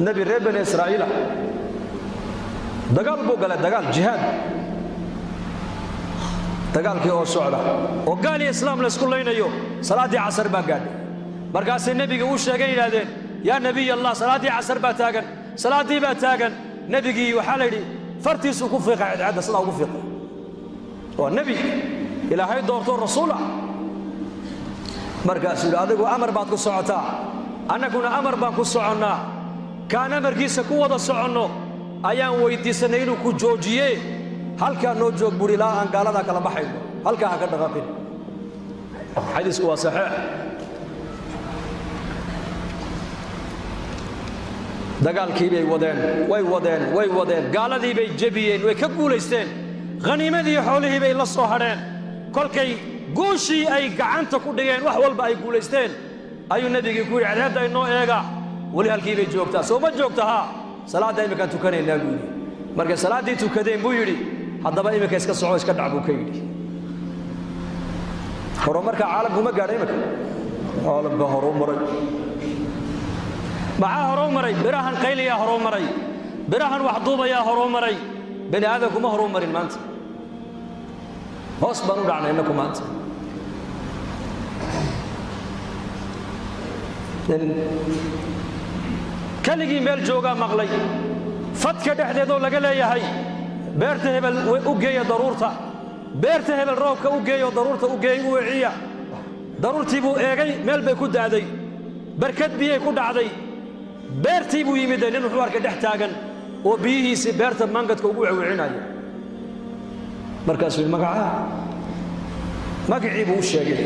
Nebi reer Bani Israa'iila dagaal buu galay, dagaal jihaad. Dagaalkii oo socda oo gaal iyo islaam laysku laynayo, salaaddii casar baa gaadhay. Markaasay nebiga u sheegeen, yidhahdeen: "Yaa Nebiy Allah, salaaddii casar baa taagan, salaaddii baa taagan." Nebigii waxaa la yidhi fartiisuu ku fiiqay cadceedda, sidaa ugu fiiqay. Waa nebi Ilaahay doortoo rasuul ah. Markaasuu yidhi: "Adigu amar baad ku socotaa, annaguna amar baan ku soconnaa. Kaan amarkiisa ku wada soconno ayaan weyddiisannay inuu ku joojiye. Halkaa noo joog," buuri, "ilaa aan gaaladaa kala baxayno. Halkaa ha ka dhaqaaqin." Xadiisku waa saxiix. Dagaalkii bay wadeen, way wadeen, way wadeen, gaaladii bay jebiyeen, way ka guulaysteen, khaniimadii xoolihii bay la soo hadheen. Kolkay guushii ay gacanta ku dhigeen, wax walba ay guulaysteen, ayuu nebigii ku yidhi: "Cadceedda inoo eega, weli halkii bay joogtaa, soo ma joogta? Haa, salaadda imminkaan tukanaynaa," buu yidhi. Markay salaaddii tukadeen buu yidhi: "Haddaba iminka iska soco, iska dhac," buu ka yidhi. Horumarka caalamku ma gaadha iminka? Caalamka horu maray. Maxaa horuu maray? Birahan qayliyaa horuu maray, birahan wax duubayaa horuu maray. Bani aadamku ma horuu marin maanta. Hoos baan u dhacnay innaku maanta. Keligii meel joogaa maqlay fadka dhexdeedoo laga leeyahay: "Beerta hebel u geeya daruurta, beerta hebel roobka u geeyo, daruurta u geey, u weciya." Daruurtii buu eegay, meel bay ku da'day, barkad biyay ku dhacday. Beertii buu yimid, nin wuxuu arkay dhex taagan oo biyihiisii beerta mangadka ugu wecwecinaya. Markaasuu yidhi: "Magacaa?" Magacii buu u sheegay.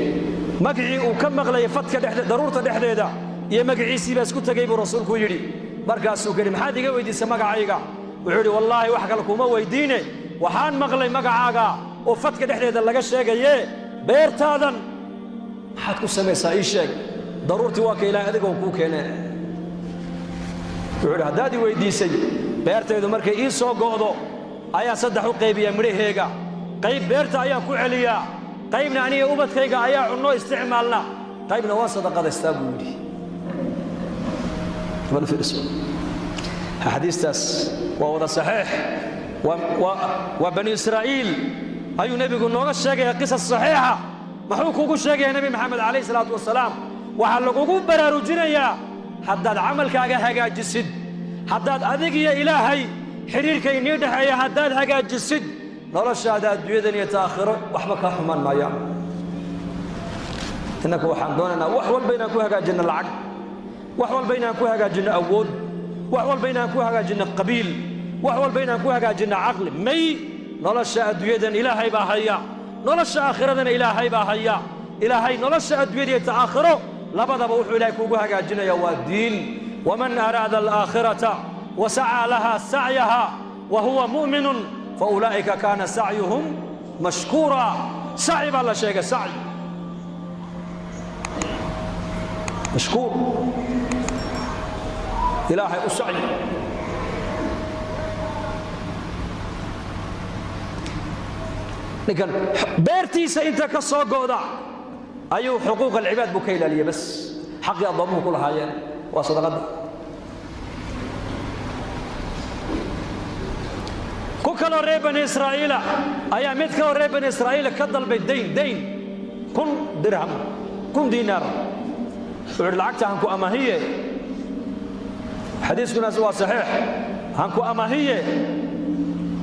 Magacii uu ka maqlayay fadka dhexde, daruurta dhexdeeda, iyo magaciisii baa isku tegey buu rasuulku yidhi. Markaasuu ka yidhi: "Maxaad iga weydiisay magacayga?" Wuxuu yidhi: "Wallaahi wax kale kuma weydiine, waxaan maqlay magacaaga oo fadka dhexdeeda laga sheegaye. Beertaadan maxaad ku samaysaa? Ii sheeg. Daruurtii waa ka Ilaahay adigoon kuu keenee." Wuxuu yidhi: "Haddaad i weydiisay, beertaydu markay ii soo go'do ayaa saddex u qaybiyaa midhaheega. Qayb beerta ayaan ku celiyaa, qaybna aniga ubadkayga ayaa cunno isticmaalna, qaybna waan sadaqadaystaa," buu yidhi. Bal fiirso, axaadiistaas waa wada saxiix. Waa Bani Israa'iil ayuu nebigu nooga sheegaya qisas saxiixa. Muxuu kugu sheegaya Nebi Maxamed calayhi salaatu wasalaam? Waxaa lagugu baraarujinayaa haddaad camalkaaga hagaajisid, haddaad adig iyo Ilaahay xidhiirka inii dhexeeya haddaad hagaajisid, noloshaada adduunyadan iyo taakhiro waxba kaa xumaan maayaan. Innaku waxaan doonaynaa wax walba inaan ku hagaajinno lacag, wax walba inaan ku hagaajinno awood, wax walba inaan ku hagaajinno qabiil, wax walba inaan ku hagaajinno caqli. May, nolosha adduunyadan Ilaahay baa haya, nolosha aakhiradana Ilaahay baa haya. Ilaahay nolosha adduunyada iyo ta'aakhiro labadaba wuxuu Ilaahay kuugu hagaajinaya waa diin. Waman araada alaakhirata wasacaa laha sacyaha wa huwa mu'minun fa ulaa'ika kaana sacyuhum mashkuura. Sacyi baa la sheegay, sacyi mashkuur. Ilaahay u sacyi. Ninkan beertiisa inta ka soo go'da ayuu xuquuq alcibaad buu ka ilaaliyey, bas xaqii addoommuhu ku lahaayeen waa sadaqadda. Ku kaloo reer Bani Israa'iila ayaa mid kaloo reer Bani Israa'iila ka dalbay dayn, dayn 1000 dirham, 1000 diinaar. Wuxuu yidhi: "Lacagta hanku amahiye." Xadiiskunaas waa saxiix. "Hanku amahiye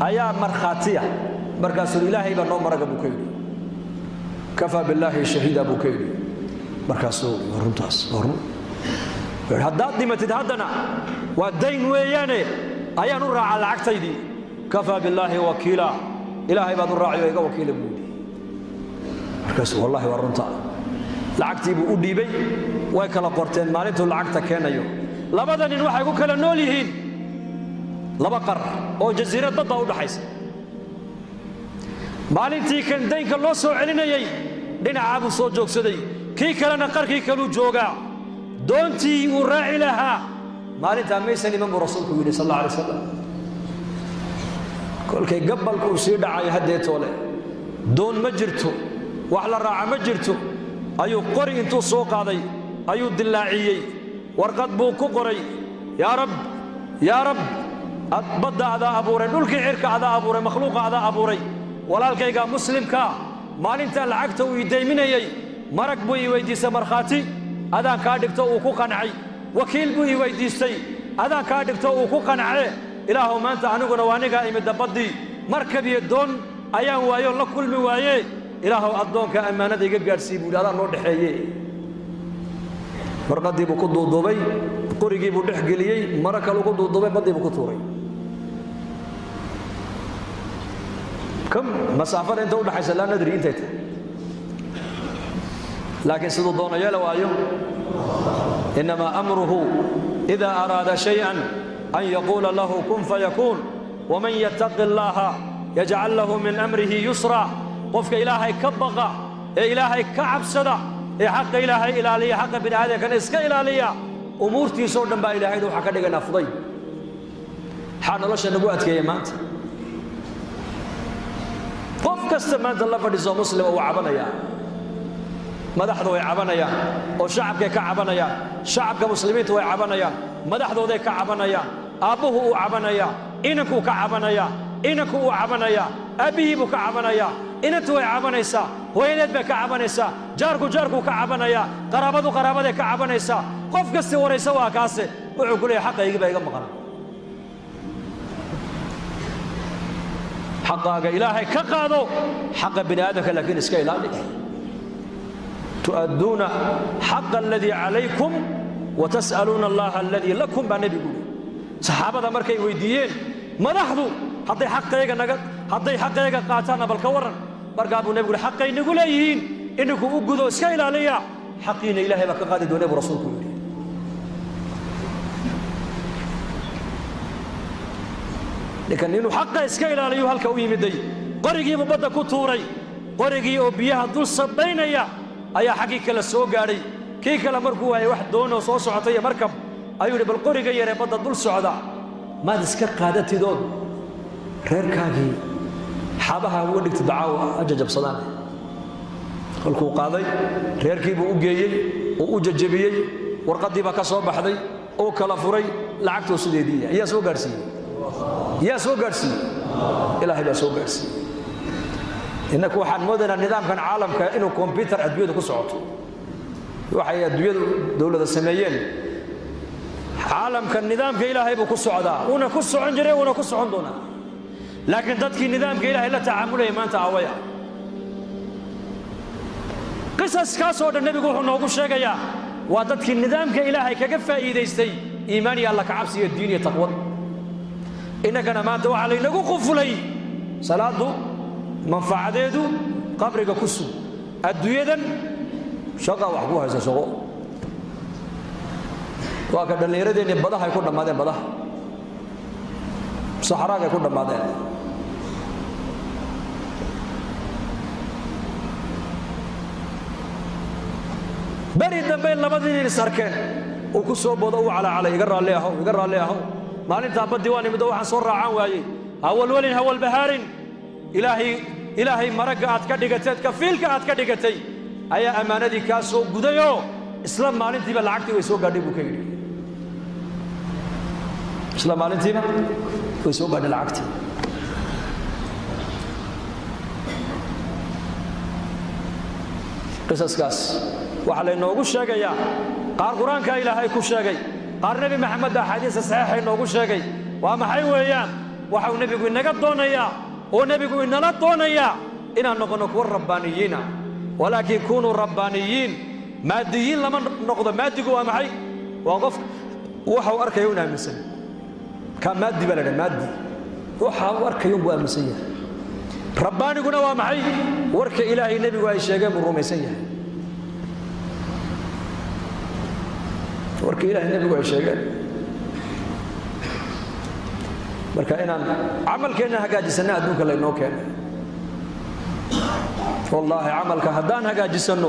ayaa markhaatiya." Markaasuu: "Ilaahay baa noo maraga," buu ka yidhi. "Kafaa billaahi shahiida," buu ka yidhi. Markaasuu: "Runtaas waa run." Wuxuu yidhi: "Haddaad dhimatid haddana waa dayn weeyaane, ayaan u raacaa lacagtaydii?" "Kafaa billaahi wakiila, Ilaahay baad u raaciyo, iga wakiila," buu yidhi. Markaasuu: "Wallahi waa runta." Lacagtii buu u dhiibay, way kala qorteen maalintuu lacagta keenayo. Labada nin waxay ku kala nool yihiin laba qar oo jasiirad badda u dhaxaysa. Maalintii kan daynka loo soo celinayey dhinacaa buu soo joogsaday, kii kalena qarkii kaluu joogaa. Doontii uu raaci lahaa maalintaa maysan iman buu rasuulku yidhi sal alla alay wasalam. Kolkay gabalkuu sii dhacayo haddeetoole, doon ma jirto, wax la raaca ma jirto, ayuu qori intuu soo qaaday ayuu dillaaciyey, warqad buu ku qoray: "Yaa Rab, Yaa Rab, badda adaa abuuray, dhulkii cirka adaa abuuray, makhluuqa adaa abuuray, walaalkayga muslimkaa maalintaa lacagta uu idayminayey marag buu ii weydiistay, markhaati adaan kaa dhigto uu ku qancay, wakiil buu ii weydiistay, adaan kaa dhigto uu ku qancee. Ilaahow, maanta aniguna waa anigaa imidda baddii, markab iyo doon ayaan waayoon la kulmi waaye. Ilaahow, addoonka ammaanada iga gaadhsii buu yidhi, adaan noo dhexeeye. Warqaddii buu ku duuduubay, qorigii buu dhex geliyey, maro kaluu ku duuduubay, baddii buu ku tuuray. Kam masaafada inta u dhaxaysa laa nadri intay tahay, laakiin siduu doono yeela waayo. Innamaa amruhu ida araada shayئan an yaquula lahu kun fayakuun. Waman yattaqi allaha yajcal lahu min amrihi yusra. Qofka Ilaahay ka baqa ee Ilaahay ka cabsada ee xaqa Ilaahay ilaaliya, xaqa bini aadamkana iska ilaaliya, umuurtiisoo dhan baa Ilaahayna waxaa ka dhiganaa fudayd. Maxaa nolosha nagu adkeeya maanta? Qof kasta maanta la fadhiiso muslima uu cabanayaa. Madaxdu way cabanayaan oo shacabkay ka cabanayaan, shacabka muslimiintu way cabanayaan, madaxdooday ka cabanayaan, aabbuhu uu cabanayaa, inankuu ka cabanayaa, inanku uu cabanayaa, aabbihii buu ka cabanayaa, inantu way cabanaysaa, hooyadeed bay ka cabanaysaa, jaarku jaarkuu ka cabanayaa, qaraabadu qaraabaday ka cabanaysaa. Qof kasti waraysa waa kaase, wuxuu ku leeyahay xaqaygii baa iga maqan. Xaqaaga Ilaahay ka qaado, xaqa bini aadamka laakiin iska ilaali. Tu'adduuna xaqa aladii calaykum wa tas'aluuna allaha aladii lakum, baa nebigu yidhi. Saxaabada markay weydiiyeen, madaxdu hadday xaqayga naga hadday xaqayga qaataanna bal ka warran, markaa buu nebigu yidhi, xaqay nagu leeyihiin ininku u gudo, iska ilaaliya, xaqiina Ilaahay baa ka qaadi doonay, buu rasuulku yidhi. Ninkan inuu xaqa iska ilaaliyo halka u yimiday, qorigiibuu badda ku tuuray. Qorigii oo biyaha dul sabaynaya ayaa xaggii kale soo gaadhay. Kii kale markuu waayay wax doonoo soo socotay iyo markab, ayuu yidhi, bal qoriga yaree badda dul socda maad iska qaadatidood reerkaagii xabaha uga dhigtid, dacaawa ha jajabsadaan. Kolkuu qaaday, reerkii buu u geeyey oo u jajabiyey, warqaddii baa ka soo baxday, oo kala furay, lacagtuu sideedii. Yaa soo gaadhsiiyey? Yaa soo gaadhsiiyey? Ilaahay baa soo gaadhsiiyey. Innaku waxaan moodaynaa nidaamkan caalamka inuu kombyutar adduunyadu ku socoto, waxay adduunyadu dowladda sameeyeen. Caalamka nidaamka Ilaahay buu ku socdaa, uuna ku socon jiray, uuna ku socon doonaa. Laakiin dadkii nidaamka Ilaahay la tacaamulaya maanta awaya? Qisaskaasoo dhan nebigu wuxuu noogu sheegayaa waa dadkii nidaamka Ilaahay kaga faa'iidaystay iimaan iyo alla kacabsi iyo diin iyo taqwad. Innagana maanta waxaa laynagu qufulay salaaddu manfacadeedu qabriga ku sug, adduunyadan shaqa wax ku haysa shaqo. Waa ka dhallinyaradeenni badahay ku dhammaadeen, badaha saxraagay ku dhammaadeen. Beri dambe labadii nin is arkeen, uu ku soo boodo, uu calaacalay, iga raalli ahow, iga raalli ahow, maalintaa baddii waan imid oo waxaan soo raacaan waayey. Hawalwelin, hawalbahaarin, Ilaahay, Ilaahay maragga aad ka dhigateed, kafiilka aad ka dhigatay ayaa ammaanadii kaa soo gudayoo isla maalintiiba lacagtii way soo gaadhay, buu ka yidhi. Isla maalintiiba way soo gaadhay lacagtii. Qisaskaas waxaa laynoogu sheegayaa, qaar Qur-aanka Ilaahay ku sheegay, qaar Nebi Maxamed axaadiista saxiixa inoogu sheegay. Waa maxay weeyaan waxau nebigu inaga doonayaa oo nebigu inala doonayaa? Inaan noqonno kuwa rabbaaniyiina. Walaakin kunuu rabbaaniyiin. Maadiyiin lama noqdo. Maadigu waa maxay? Waa qof waxa uu arkayo un aaminsan. Kaa maadi baa la dhaha. Maadi waxa uu arkayo un buu aaminsan yahay. Rabbaaniguna waa maxay? Warka Ilaahay nebigu ay sheegeen buu rumaysan yahay. Warka Ilaahay nebigu ay sheegeen. Marka inaan camalkeenna hagaajisanna adduunka laynoo keenay. Wallaahi, camalka haddaan hagaajisanno